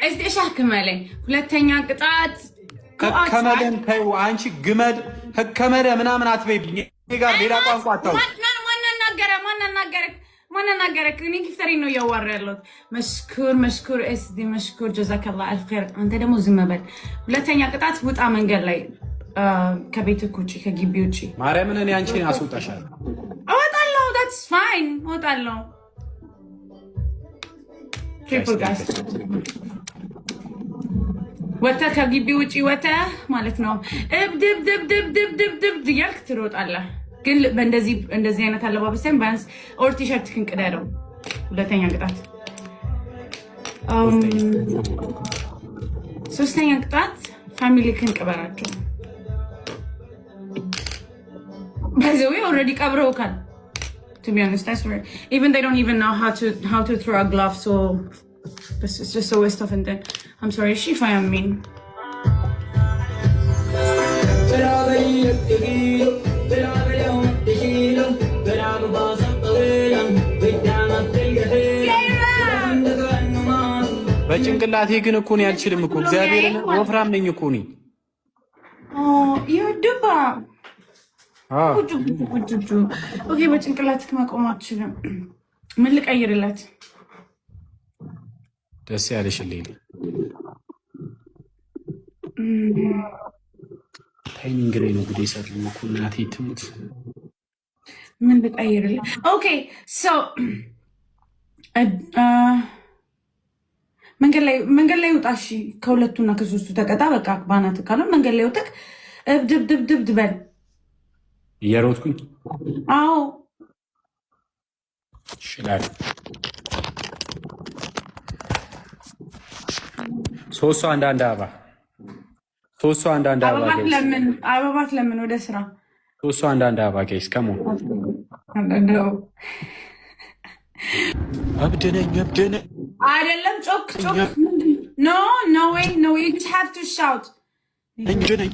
እስቲ እሻክመለኝ። ሁለተኛ ቅጣት ከመለን ተይው። አንቺ ግመል ህከመለ ምናምን አትበይብኝ። እኔ ጋር ሌላ ቋንቋ አታውሪ። ማን አናገረ? ማን አናገረክ? ማን አናገረክ? እኔ gifter ኤን ነው እያዋራ ያለሁት። مشكور مشكور ኤስዲ مشكور جزاك الله ألف خير። አንተ ደግሞ ዝም በል። ሁለተኛ ቅጣት ውጣ መንገድ ላይ፣ ከቤትህ ውጪ፣ ከግቢ ውጪ። ማርያምን እኔ አንቺን አስወጣሻለሁ። እወጣለሁ። That's fine፣ እወጣለሁ። Triple guys። ወተህ ከግቢ ውጪ ወተህ ማለት ነው እብድ እብድ እብድ እብድ እብድ እብድ እብድ እያልክ ትሮጣለህ። ግን በእንደዚህ እንደዚህ አይነት አለባበስ ሳይሆን ቢያንስ or ቲሸርት ቅደደው። ሁለተኛ ቅጣት። ሶስተኛ ቅጣት family ክን ቅበራቸው። By the way, already ቀብረውካል። To be honest, I swear. Even they don't even know how to throw a glove, so it's just a waste of intent. I'm sorry, if I am mean. በጭንቅላቴ ግን እኮ እኔ አልችልም እኮ፣ እግዚአብሔርን ወፍራም ነኝ እኮ እኔ። ዱባ። Okay፣ በጭንቅላትህ መቆም አትችልም። ምን ልቀይርለት? ደስ ያለሽ ሌሊ። Timing ላይ ነው ጉዴ የሰሩኝ እኮ፣ እናቴ ትሙት። ምን ልቀይርልህ? Okay, so መንገድ ላይ ውጣ። እሺ፣ ከሁለቱና ከሶስቱ ተቀጣ። በቃ ባናት ካለ መንገድ ላይ ውጠቅ እብድ እብድ እብድ እብድ በል። እየሮጥኩኝ? አዎ። ይችላል። ሶስት ሰው አንዳንድ አበባ፣ ሶስት ሰው አንዳንድ አበባ። አበባት Guys። ለምን አበባት ለምን ወደ ስራ። ሶስት ሰው አንዳንድ አበባ guys፣ come on። አንዳንድ አበባ። እብድ ነኝ፣ እብድ ነኝ። አይደለም፣ ጮክ ጮክ። No, no way, no way, you have to shout. እብድ ነኝ።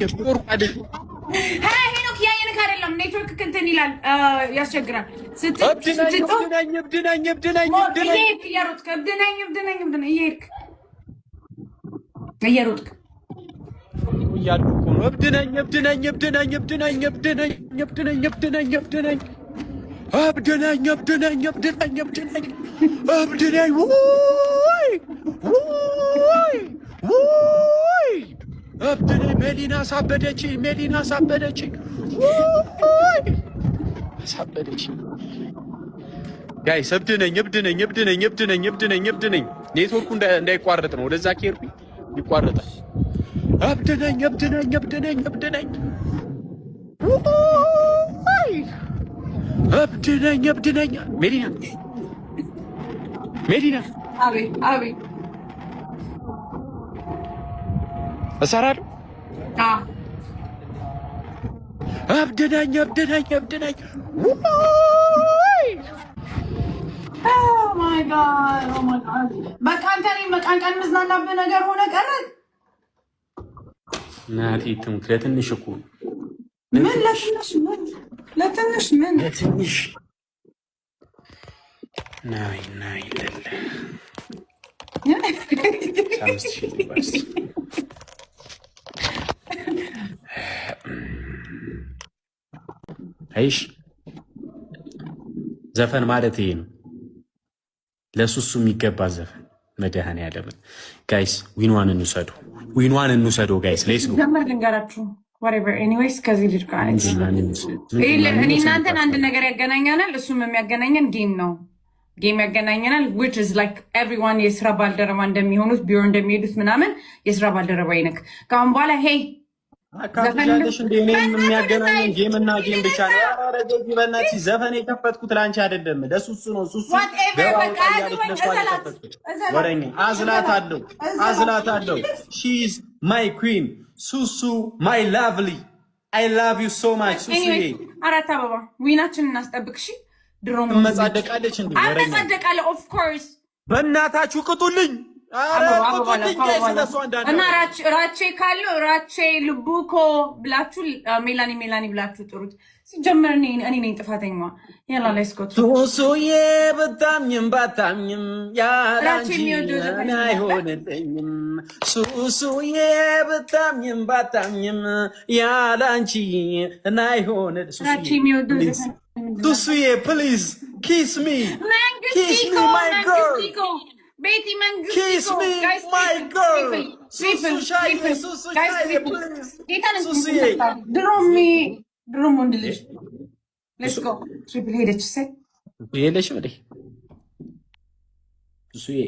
Hey ሄኖክ፣ እያየንክ አይደለም። ኔትወርክ እንትን ይላል፣ ያስቸግራል። እብድ ነኝ። ስትጮህ እብድ ነኝ፣ እብድ ነኝ፣ እብድ ነኝ፣ እብድ ነኝ። እየሄድክ፣ እየሮጥክ እብድ ነኝ፣ እብድ ነኝ፣ እብድ ነኝ፣ እየሄድክ፣ እየሮጥክ። እያልኩ እኮ ነው። እብድ ነኝ፣ እብድ ነኝ፣ እብድ ነኝ፣ እብድ ነኝ፣ እብድ ነኝ፣ እብድ ነኝ፣ እብድ ነኝ፣ እብድ ነኝ፣ እብድ ነኝ፣ እብድ ነኝ፣ እብድ ነኝ፣ እብድ ነኝ፣ እብድ ነኝ። ውይ ውይ ውይ፣ እብድ ነኝ። ሜሊና አሳበደችኝ። ሜሊና አሳበደችኝ። ውይ አሳበደችኝ። Guys፣ እብድ ነኝ፣ እብድ ነኝ፣ እብድ ነኝ፣ እብድ ነኝ፣ እብድ ነኝ፣ እብድ ነኝ። ኔትወርኩ እንዳይቋረጥ ነው። ወደዛ ከሄድኩኝ ይቋረጣል። እብድ ነኝ፣ እብድ ነኝ፣ እብድ ነኝ፣ እብድ ነኝ፣ ውይ እብድ ነኝ፣ እብድ ነኝ። ሜዲና፣ ሜዲና። አቤት አቤት። እሰራለሁ። እብድ ነኝ፣ እብድ ነኝ፣ እብድ ነኝ። ውይ። Oh my God, oh my God። በቃ አንተ እኔን መቃንቀን ምዝናናብህ ነገር ሆነ ቀረ። እናቴ ትሙት ለትንሽ እኮ ነው። ምን ለትንሽ? ምን ለትንሽ? ምን? ለትንሽ ናይ ናይ ለለ 5,000 ግባ እስኪ። አይሽ ዘፈን ማለት ይሄ ነው። ለሱሱ የሚገባ ዘፈን፣ መድኃኒዓለምን። Guys፣ win ዋን እንውሰዱ፣ win ዋን እንውሰዱ guys፣ let's go። ጀመር ልንገራችሁ። Whatever, anyways ከዚህ ልጅ ጋር እኔ እናንተን አንድ ነገር ያገናኘናል። እሱም የሚያገናኘን game ነው። Game ያገናኘናል። Which is like everyone የስራ ባልደረባ እንደሚሆኑት፣ ቢሮ እንደሚሄዱት ምናምን የስራ ባልደረባ ይነክ ከአሁን በኋላ hey። አካፍሻለሽ እንደ እኔም የሚያገናኘን game እና game ብቻ ነው። ኧረ ጀዚ በእናትሽ፣ ዘፈን የከፈትኩት ለአንቺ አይደለም ለሱሱ ነው። ሱሱ Whatever፣ በቃ ወረኛ አዝላት አለው፣ አዝላት አለው። She's my queen፣ ሱሱ my lovely፣ I love you so much ሱሱዬ። አራት አበባ፣ win ኣችን እናስጠብቅ። እሺ ድሮ ትመጻደቃለች እንዴ? ወረኛ። አመጻደቃለሁ of course። በእናታችሁ ቅጡልኝ። ኧረ ቅጡልኝ guys፣ ለእሱ አንዳንድ እና ራቼ ካለው ራቼ ልቡኮ ብላችሁ ሜላኒ ሜላኒ ብላችሁ ጥሩት። ሲጀመር እኔ ነኝ ጥፋተኛዋ። ያላ let's go። ሱሱዬ ብታምኝም ባታምኝም ያላንቺ አይሆንልኝም። ሱሱዬ ብታምኝም ባታምኝም ያላንቺ አይሆንልኝም። ሱሱዬ please kiss me, kiss me, my girl. ቤቲ መንግስት kiss me, my girl. ሱሱ ሱሱ please ሱሱዬ። ድሮም ወንድ ልጅ let's go, triple ሄደች። እሰይ። የለሽም እንዴ ሱሱዬ?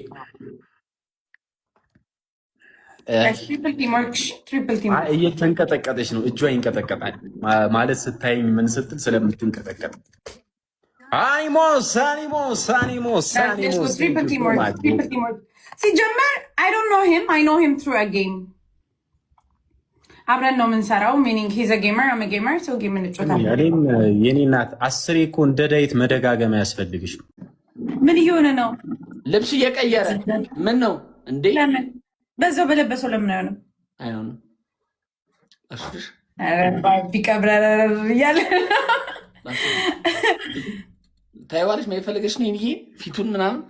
እየተንቀጠቀጠች ነው። እጇ ይንቀጠቀጣል ማለት ስታይኝ ምን ስትል ስለምትንቀጠቀጥ። አኒሞስ አኒሞስ አኒሞስ አኒሞስ። ሲጀመር I don't know him. I know him through a game። አብረን ነው የምንሰራው። Meaning he's a gamer, I'm a gamer, so game እንጫወታለን። እኔም የኔ እናት አስሬ እኮ እንደ ዳዊት መደጋገም አያስፈልግሽም። ምን እየሆነ ነው? ልብስ እየቀየረ ምን ነው እንዴ? ለምን በዛው በለበሰው ለምን አይሆንም? አይሆንም። ቢቀብረር እያለ ታይዋለች። የፈለገች ነው ይሄ ፊቱን ምናምን።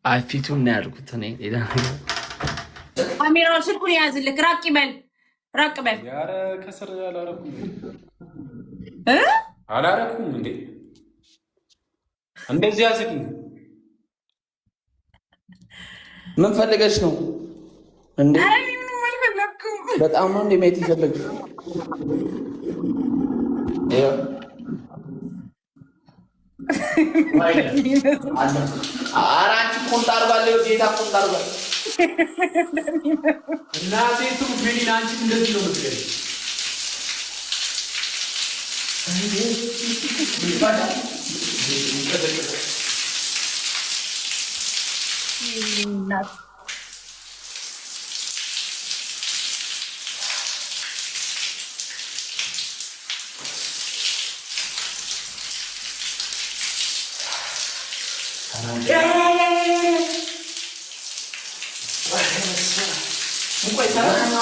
አይ ፊቱን ነው ያልኩት እኔ፣ ሌላ ነገር። ካሜራውን ስልኩን የያዝልክ። ራቅ ይበል፣ ራቅ በል። ኧረ ከስር አላረኩም። እ አላረኩም እንዴ? እንደዚህ ያዝልኝ። ምን ፈልገሽ ነው እንዴ? ኧረ እኔ ምንም አልፈለኩም። በጣም ነው እንዴ ማየት የፈለግሽው? ይኸው ኧረ አንቺ ቁምጣ አድርጓል። ይኸው ጌታ ቁምጣ አድርጓል። እናቴ ትሙት ሜሊና፣ አንቺም እንደዚህ ነው የምትገኝ። እናት።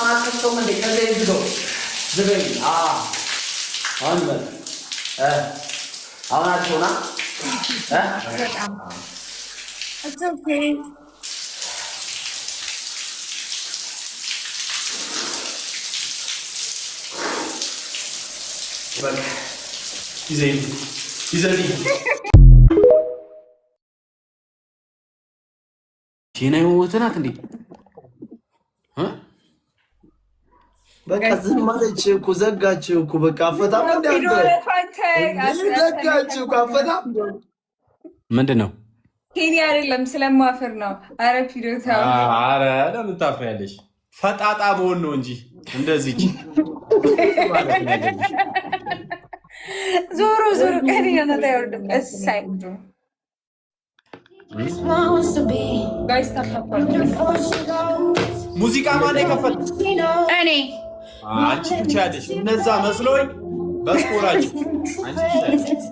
አትከፍተውም እንዴ? ከዚያ ይዝገው ዝገኝ። አሁን በል አሁን አትሆና። በጣም it's okay. በቃ ይዘኝ ይዘኝ። ኬና የሞተ ናት እንዴ? በቃ ዝም አለች እኮ፣ ዘጋች እኮ። በቃ አፈታም እንደ አንተ ዘጋች እኮ፣ አፈታም። ምንድን ነው? ኬኒ አይደለም፣ ስለማፍር ነው። አረ ፒዶታ። አረ ለምን ታፍሪያለሽ? ፈጣጣ መሆን ነው እንጂ እንደዚች። ዞሮ ዞሮ ቀን የሆነ አይወርድም። እሳይ guys tap tap። ሙዚቃ ማን የከፈተ? እኔ። አንቺ ትችያለሽ። እነዛ መስሎኝ በስኮራችሁ አንቺ ትችያለሽ።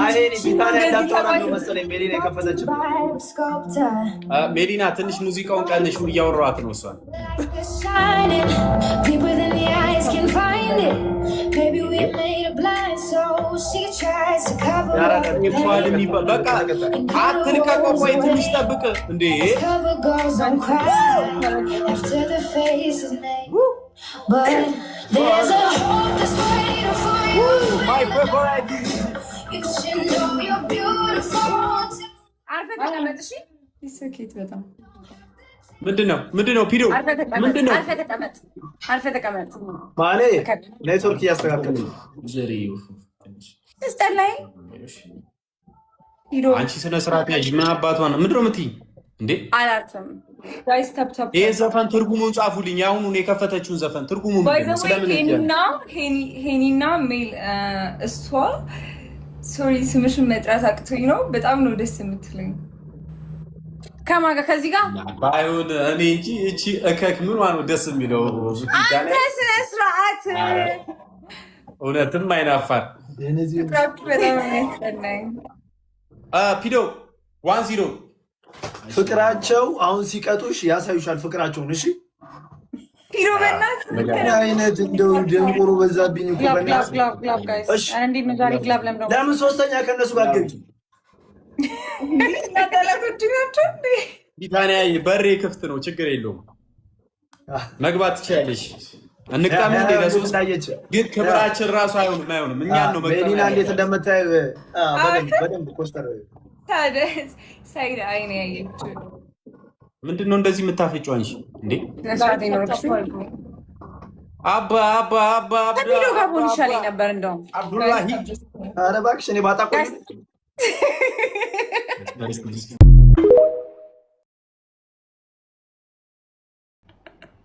አይ እኔ ቢታንያ እንዳታወራ ነው መሰለኝ ሜሊና የከፈተችው። ሜሊና ትንሽ ሙዚቃውን ቀንሽ፣ እያወራኋት ነው እሷን። Deeper than the eyes can find it. Maybe we made a blind, so she tries to cover up the ገብቷል pain. የሚባል በቃ አትልቀቀው። ቆይ ትንሽ ጠብቅ እንዴ። Cover girls don't cry after the face is made. But there's a hope that's waiting for you. My favorite. You should know you're beautiful. አርፈህ ተቀመጥ። እሺ። ስኬት በጣም ምንድን ነው? ምንድን ነው ፒዶ? አርፈህ ተቀመጥ። ምንድን ነው? አርፈህ ተቀመጥ። አርፈህ ተቀመጥ። ማኔ ኔትወርክ እያስተካከለ ነው። ስጠላይ ሂዶ። አንቺ ስነ ስርዓት ያዥ። ምን አባቷ ነው? ምንድን ነው የምትይኝ እንዴ? አላርፍም። Guys, tap tap። ይህ ዘፈን ትርጉሙን ጻፉልኝ። የአሁኑን የከፈተችውን ዘፈን ትርጉሙ ምንድን ነው? ስለምን ሄኒና ሄኒና ሜል እሷ sorry ስምሽን መጥራት አቅቶኝ ነው። በጣም ነው ደስ የምትለኝ። ከማን ጋር? ከዚህ ጋር? ባይሆን እኔ እንጂ እቺ እከክ ምኗ ነው ደስ የሚለው? አንተ ስነ ስርዓት። እውነትም አይናፋር። ፍቅራችሁ በጣም ነው የሚያስጠላኝ። ፒዶ 1-0። ፍቅራቸው አሁን ሲቀጡሽ ያሳዩሻል ፍቅራቸውን። እሺ። ፒሮ በእናትህ። ምን አይነት እንደው ደንቆሮ በዛብኝ እኮ። Glove, glove. በእናትህ። Glove, glove guys። እሺ። ኧረ እንዴት ነው ዛሬ glove ለምደው? ለምን ሶስተኛ ከእነሱ ጋር ገቢ? እና ጠላቶች ናቸው እንዴ? ቢታንያ በሬ ክፍት ነው፣ ችግር የለውም። መግባት ትችያለሽ። እንቅጣም እንዴ ለሶስት? ታየች። ግን ክብራችን ራሱ አይሆንም፣ አይሆንም። እኛን ነው መቅጠም ሜሊና እንዴት ያለብን። እንደምታይ በደንብ በደንብ ኮስተር። ታዲያ side አይን ያየችው። ምንድን ነው እንደዚህ የምታፈጪው አንቺ እንዴ? ስነ ይኖርሽ። አባ አባ አባ አባ። ከቪዲዮ ጋር ብሆን ይሻለኝ ነበር እንደውም። አብዱላሂ። ኧረ እባክሽ እኔ ባጣ ቆይ።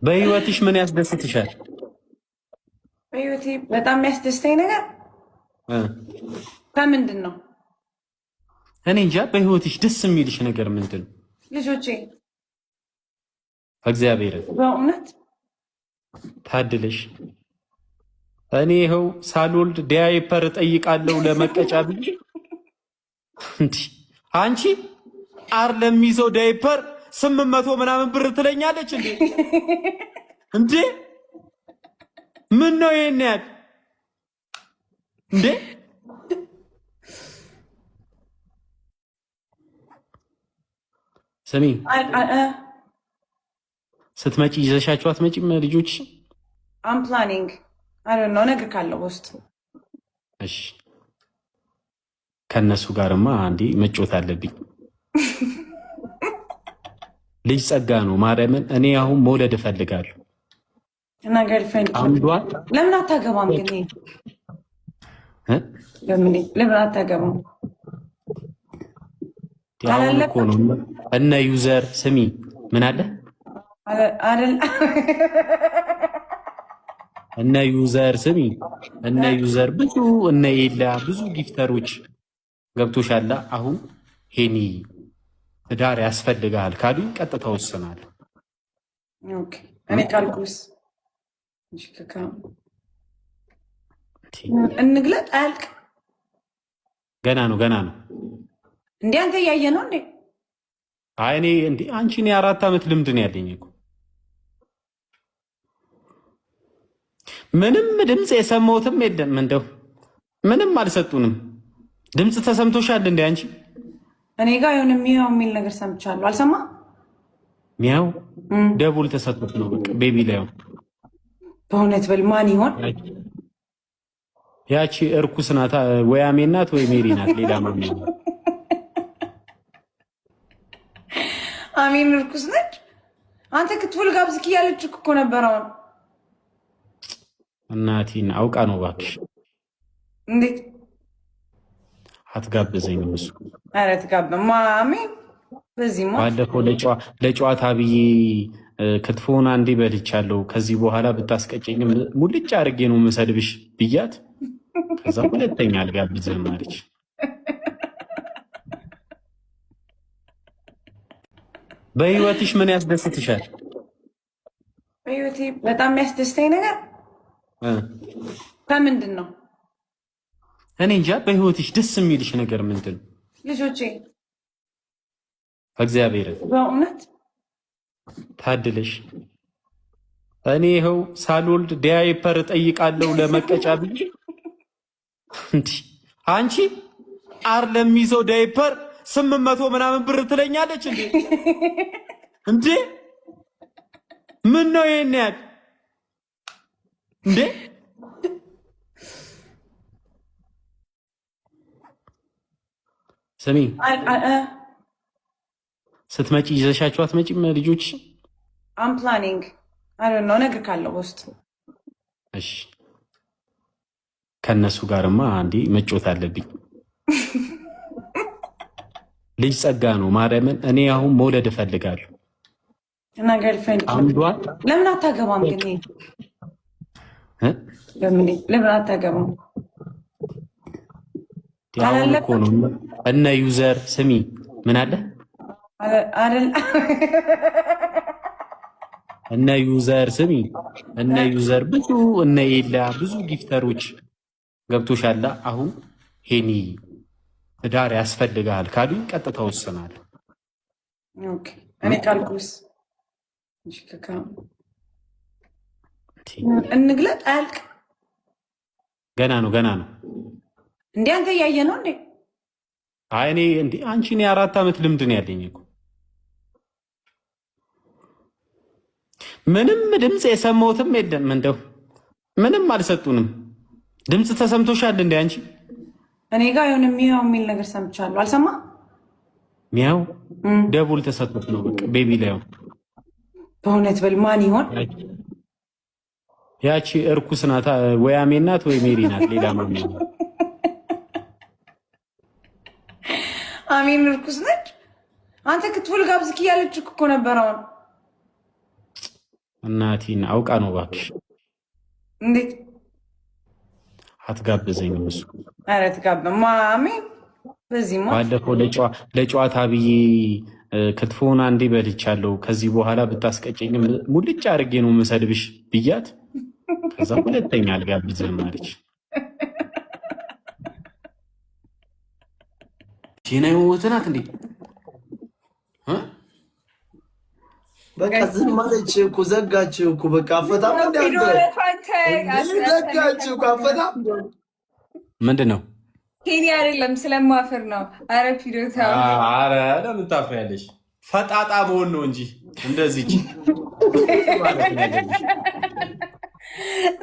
በህይወትሽ ምን ያስደስትሻል? በህይወቴ በጣም የሚያስደስተኝ ነገር ከምንድን ነው? እኔ እንጃ። በህይወትሽ ደስ የሚልሽ ነገር ምንድን ነው? ልጆቼ። እግዚአብሔርን። በእውነት። ታድለሽ። እኔ ይኸው ሳልወልድ ዲያይፐር እጠይቃለሁ ለመቀጫ ብዬ። እንዲህ አንቺ አር ለሚይዘው ዳይፐር 800 ምናምን ብር ትለኛለች እንዴ? እንዴ፣ ምን ነው ይሄን ያህል እንዴ? ስሚ፣ ስትመጪ ይዘሻቸው አትመጪም ልጆች? I'm planning, I don't know፣ እነግርካለሁ ውስጥ። እሺ፣ ከእነሱ ጋርማ አንዴ መጮት አለብኝ። ልጅ ጸጋ ነው። ማርያምን እኔ አሁን መውለድ እፈልጋለሁ። እና girlfriend አንዷ ለምን አታገባም ግን? ለምን አታገባም? አሁን እኮ ነው እነ user፣ ስሚ፣ ምን አለ? አይደል? እነ user፣ ስሚ፣ እነ user ብዙ፣ እነ ኤላ ብዙ gifter ኦች ገብቶሻላ። አሁን ሄኒ ትዳር ያስፈልግሃል ካሉኝ ቀጥታ ወስናለሁ። Okay፣ እኔ ካልኩስ እንግለጥ አያልቅ። ገና ነው፣ ገና ነው። እንዴ፣ አንተ እያየ ነው እንዴ? አይ እኔ እንዴ አንቺ፣ እኔ 4 ዓመት ልምድ ነው ያለኝ እኮ። ምንም ድምፅ የሰማሁትም የለም። እንደው ምንም አልሰጡንም። ድምፅ ተሰምቶሻል እንዴ አንቺ? እኔ ጋር የሆነ ሚያው የሚል ነገር ሰምቻለሁ። አልሰማ? ሚያው ደቡል ተሰጥቶት ነው። በቃ baby ላይ። በእውነት በል፣ ማን ይሆን? ያቺ እርኩስ ናት፣ ወይ አሜን ናት ወይ ሜሪ ናት። ሌላ ማን ነው? አሜን እርኩስ ነች። አንተ ክትፎ ልጋብዝክ እያለች እኮ ነበር አሁን። እናቲን አውቃ ነው እባክሽ። እንዴት? አትጋብዘኝም እሱ። ኧረ ትጋብ ማሜ፣ በዚህማ። ባለፈው ለጨዋታ ብዬ ክትፎውን አንዴ በልቻለሁ። ከዚህ በኋላ ብታስቀጨኝም ሙልጭ አድርጌ ነው የምሰድብሽ ብያት፣ ከዛ ሁለተኛ አልጋብዝህም አለች። በህይወትሽ ምን ያስደስትሻል? በህይወቴ በጣም የሚያስደስተኝ ነገር ከምንድን ነው? እኔ እንጃ። በህይወትሽ ደስ የሚልሽ ነገር ምንድን ነው? ልጆቼ። እግዚአብሔርን። በእውነት። ታድለሽ። እኔ ይኸው ሳልወልድ ዲያይፐር እጠይቃለሁ ለመቀጫ ብዬ። እንዲህ አንቺ አር ለሚይዘው ዳይፐር 800 ምናምን ብር ትለኛለች እንዴ? እንዴ፣ ምን ነው ይሄን ያህል እንዴ? ስሚ፣ ስትመጪ ይዘሻቸው አትመጪም ልጆች? I'm planning, I don't know፣ እነግርካለሁ ውስጥ። እሺ፣ ከእነሱ ጋርማ አንዴ መጮት አለብኝ። ልጅ ጸጋ ነው። ማርያምን እኔ አሁን መውለድ እፈልጋለሁ። እና girlfriend አንዷ ለምን አታገባም ግን? ለምን አታገባም? አሁን እኮ ነው እነ user፣ ስሚ፣ ምን አለ? አይደል? እነ user፣ ስሚ፣ እነ user ብዙ፣ እነ ኤላ ብዙ gifter ኦች ገብቶሻላ። አሁን ሄኒ ትዳር ያስፈልግሃል ካሉኝ ቀጥታ ወስናለሁ። Okay፣ እኔ ካልኩስ እንግለጥ አያልቅ። ገና ነው ገና ነው። እንዴ አንተ እያየ ነው እንዴ? አይ እኔ እንዴ አንቺ እኔ 4 ዓመት ልምድ ነው ያለኝ እኮ። ምንም ድምፅ የሰማሁትም የለም። እንደው ምንም አልሰጡንም። ድምፅ ተሰምቶሻል እንዴ አንቺ? እኔ ጋር የሆነ ሚያው የሚል ነገር ሰምቻለሁ። አልሰማ ሚያው double ተሰጥቶት ነው በቃ baby ላይ። በእውነት በል ማን ይሆን? ያቺ እርኩስ ናት ወይ አሜን ናት ወይ ሜሪ ናት። ሌላ ማን ነው? አሜን እርኩስ ነች። አንተ ክትፎ ልጋብዝክ እያለች እኮ ነበር። አሁን እናቲን አውቃ ነው እባክሽ። እንዴት አትጋብዘኝም? እሱ ኧረ ትጋብ ማሜ በዚህማ ባለፈው ለጨዋታ ብዬ ክትፎውን አንዴ በልቻለሁ። ከዚህ በኋላ ብታስቀጨኝም ሙልጭ አድርጌ ነው የምሰድብሽ ብያት፣ ከዛ ሁለተኛ አልጋብዝህም አለች። ዜና ናት እንዴ? በቃ ዝም አለች እኮ፣ ዘጋች እኮ። በቃ አፈታም እንደ አንተ ዘጋች እኮ፣ አፈታም። ምንድን ነው? ኬኒ አይደለም ስለማፍር ነው። አረ ፒዶታ። አረ ለምን ታፍሪያለሽ? ፈጣጣ መሆን ነው እንጂ እንደዚች።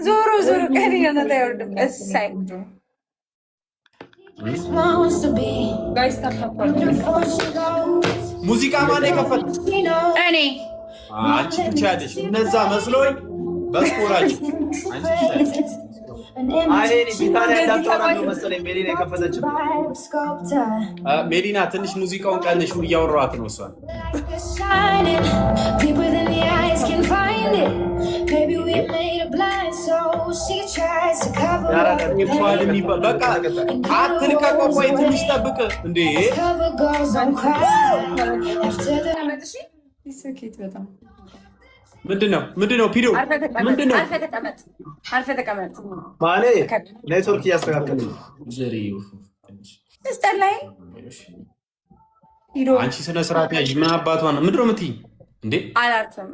ዞሮ ዞሮ ቀን የሆነ አይወርድም። እሳይ። Wants to be Guys, tap tap. Before she goes. ሙዚቃ ማን የከፈተ? She knows. እኔ። አንቺ ትችያለሽ። እነዛ መስሎኝ በስኮራችሁ አንቺ ትችያለሽ። An አይ image ቢታንያ እንዳታወራ ነው መሰለኝ ሜሊና የከፈተችው። by a sculptor. ሜሊና ትንሽ ሙዚቃውን ቀንሽ፣ እያወራኋት ነው እሷን። Like a shining deeper than the eyes can find it. Maybe we made a blind soul. She tries to cover up the ይባል pain. የሚባል በቃ አትልቀቀው። ቆይ ትንሽ ጠብቅ እንዴ። Cover girls don't cry after the ተቀመጥ እሺ። ስኬት በጣም ምንድን ነው ምንድን ነው ፒዶ? አርፈህ ተቀመጥ። ምንድን ነው? አርፈህ ተቀመጥ። አርፈህ ተቀመጥ። ማኔ ኔትወርክ እያስተካከለ ነው። ስጠላይ። ሂዶ። አንቺ ስነ ስርዓት ያዥ። ምን አባቷ ነው? ምንድን ነው የምትይኝ እንዴ? አላርፍም።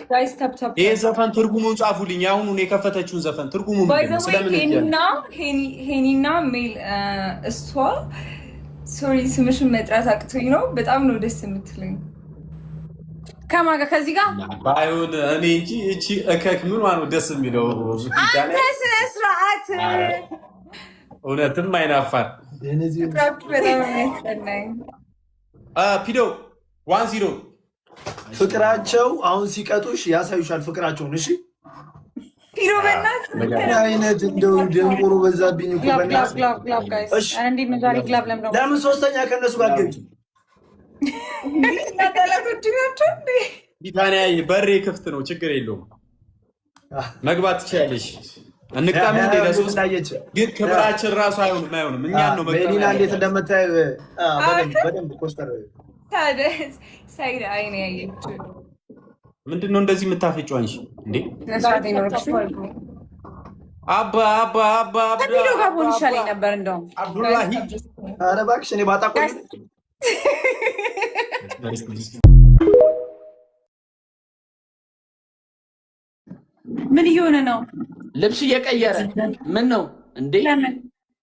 Guys, tap tap. ይህ ዘፈን ትርጉሙን ጻፉልኝ። የአሁኑን የከፈተችውን ዘፈን ትርጉሙ ምንድን ነው? ስለምን እያለ? ሄኒና ሄኒና ሜል እሷ sorry ስምሽን መጥራት አቅቶኝ ነው። በጣም ነው ደስ የምትለኝ። ከማን ጋር? ከዚህ ጋር? ባይሆን እኔ እንጂ እቺ እከክ ምኗ ነው ደስ የሚለው? አንተ ስነ ስርዓት። እውነትም አይናፋር። ፍቅራችሁ በጣም ነው የሚያስጠላኝ። ፒዶ 1-0። ፍቅራቸው አሁን ሲቀጡሽ ያሳዩሻል ፍቅራቸውን። እሺ። ፒዶ በእናትህ። ምን አይነት እንደው ደንቆሮ በዛብኝ እኮ። Glove glove. በእናትህ። Glove, glove guys። እሺ። ኧረ እንዴት ነው ዛሬ glove ለምደው? ለምን ሶስተኛ ከእነሱ ጋር ገቢ? እና ጠላቶች ናቸው እንዴ? ቢታንያ በሬ ክፍት ነው፣ ችግር የለውም፣ መግባት ትችያለሽ። እንቅጣም እንዴ ለሶስት? እንዳየች ግን ክብራችን ራሱ አይሆንም አይሆንም። እኛን ነው መቅጠም ሜሊና እንዴት ያለብን። እንደምታይ በደንብ በደንብ ኮስተር። ታዲያ side አይን ያየችው። ምንድን ነው እንደዚህ የምታፈጪው አንቺ እንዴ? ስነ ስርዓት ይኖርሽ። አባ አባ አባ አባ። ከቪዲዮ ጋር ብሆን ይሻለኝ ነበር እንደውም። አብዱላሂ። ኧረ እባክሽ እኔ ባጣ ቆይ። ምን እየሆነ ነው? ልብስ እየቀየረ ምን ነው እንዴ? ለምን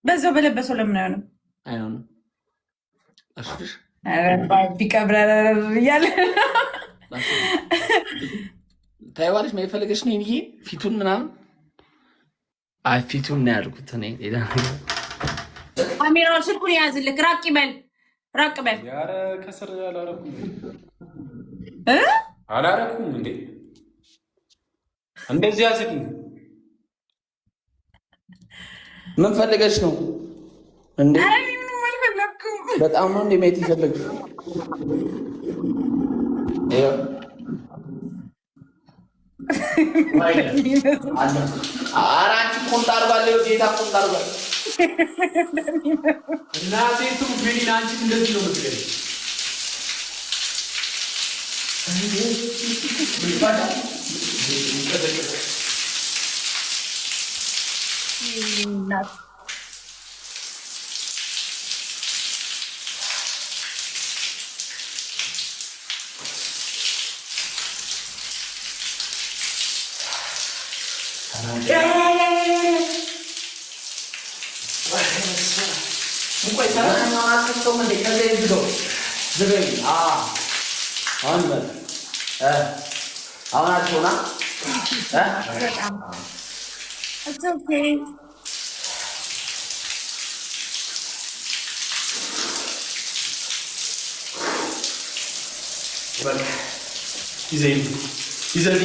በዛው በለበሰው ለምን አይሆንም? አይሆንም። እሺ። ኧረ ቢቀብረር እያለ። ታይዋለሽ የፈለገች ነው ይሄ ፊቱን ምናምን። አይ ፊቱን ነው ያልኩት እኔ ሌላ ነገር። ካሜራውን ስልኩን የያዝልክ ራቅ ይበል፣ ራቅ በል። ኧረ ከስር አላረኩም። እ? አላረኩም እንዴ፣ እንደዚህ አስቂኝ። ምን ፈልገሽ ነው እንዴ? ኧረ እኔ ምንም አልፈለኩም። በጣም ነው እንዴ ማየት የፈለግሽው? ይኸው። ኧረ አንቺ ቁምጣ አድርጓል። ይኸው ጌታ ቁምጣ አድርጓል። እናቴ ትሙት ሜሊና፣ አንቺም እንደዚህ ነው የምትገኝ። እናት። አሁን አትሆና። በጣም it's okay. ይዘህ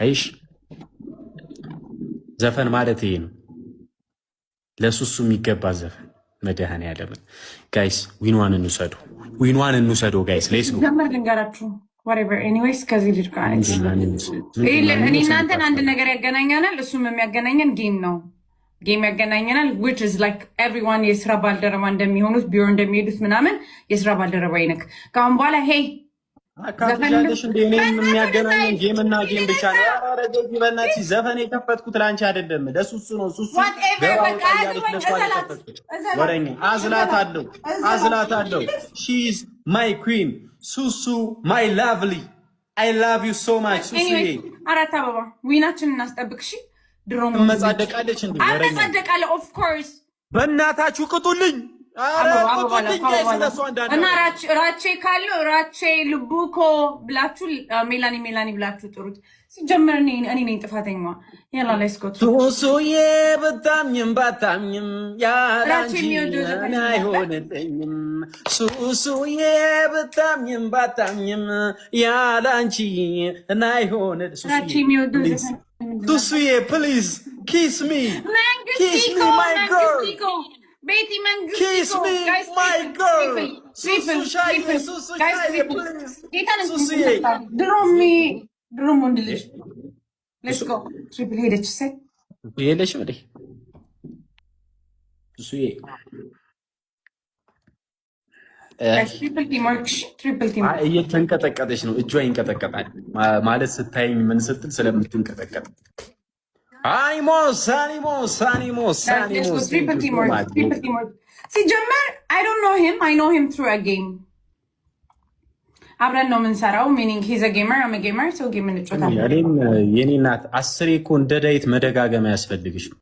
አይሽ ዘፈን ማለት ይሄ ነው። ለሱሱ የሚገባ ዘፈን መድኃኔዓለምን። Guys፣ win ዋን እንውሰዱ፣ win ዋን እንውሰዱ guys፣ let's go። ጀመር ልንገራችሁ፣ whatever, anyways ከዚህ ልጅ ጋር እኔ እናንተን አንድ ነገር ያገናኘናል። እሱም የሚያገናኘን game ነው። Game ያገናኘናል፣ which is like everyone የስራ ባልደረባ እንደሚሆኑት፣ ቢሮ እንደሚሄዱት ምናምን የስራ ባልደረባ ይነክ ከአሁን በኋላ hey። አካፍላለሽ እንደ እኔም የሚያገናኘን game እና game ብቻ ነው። ኧረ ጀጂ በእናትሽ፣ ዘፈን የከፈትኩት ለአንቺ አይደለም ለሱሱ ነው። ሱሱ Whatever፣ በቃ አያገባኝ። እዘላት፣ እዘላት። ወረኛ፣ አዝላት አለው፣ አዝላት አለው። She's my queen ሱሱ፣ my lovely፣ I love you so much ሱሱ። Anyways አራት አበባ፣ win ኣችን እናስጠብቅ። እሺ ድሮ ትመጻደቃለች እንዴ? ወረኛ። አመጻደቃለሁ of course። በእናታችሁ ቅጡልኝ። ኧረ ቅጡልኝ guys፣ ለእሷ እንዳለ እና ራቼ ካለው ራቼ ልቡኮ ብላችሁ፣ ሜላኒ ሜላኒ ብላችሁ ጥሩት። ሲጀመር እኔ ነኝ ጥፋተኛዋ። ያላ let's go። ሱሱዬ፣ ብታምኝም ባታምኝም ራቼ ያላንቺ የሚወደው ዘፈን እኔ አይሆንልኝም። ሱሱዬ፣ ብታምኝም ባታምኝም ያላንቺ እኔ አይሆንል ራቼ የሚወደው ዘፈን ምንድን ነው? ሱሱዬ፣ please kiss me፣ kiss መንግስቲኮ me my girl። መንግስቲኮ ቤቲ መንግስቲኮ። Kiss me my girl። ሱሱ ሻዬ፣ ሱሱ ሻዬ፣ please ሱሱዬ። ድሮም ወንድ ልጅ፣ let's go, triple ሄደች እሰይ። የለሽም እንዴ ሱሱዬ? Triple teamwork, triple teamwork። እየተንቀጠቀጠች ነው። እጇ ይንቀጠቀጣል ማለት ስታይኝ ምን ስትል ስለምትንቀጠቀጥ። አኒሞስ አኒሞስ አኒሞስ አኒሞስ። Triple teamwork, triple teamwork። ሲጀመር I don't know him, I know him through a game። አብረን ነው የምንሰራው። Meaning he's a gamer, I'm a gamer, so game እንጫወታለን። እኔም የኔ እናት አስሬ እኮ እንደ ዳዊት መደጋገም አያስፈልግሽም።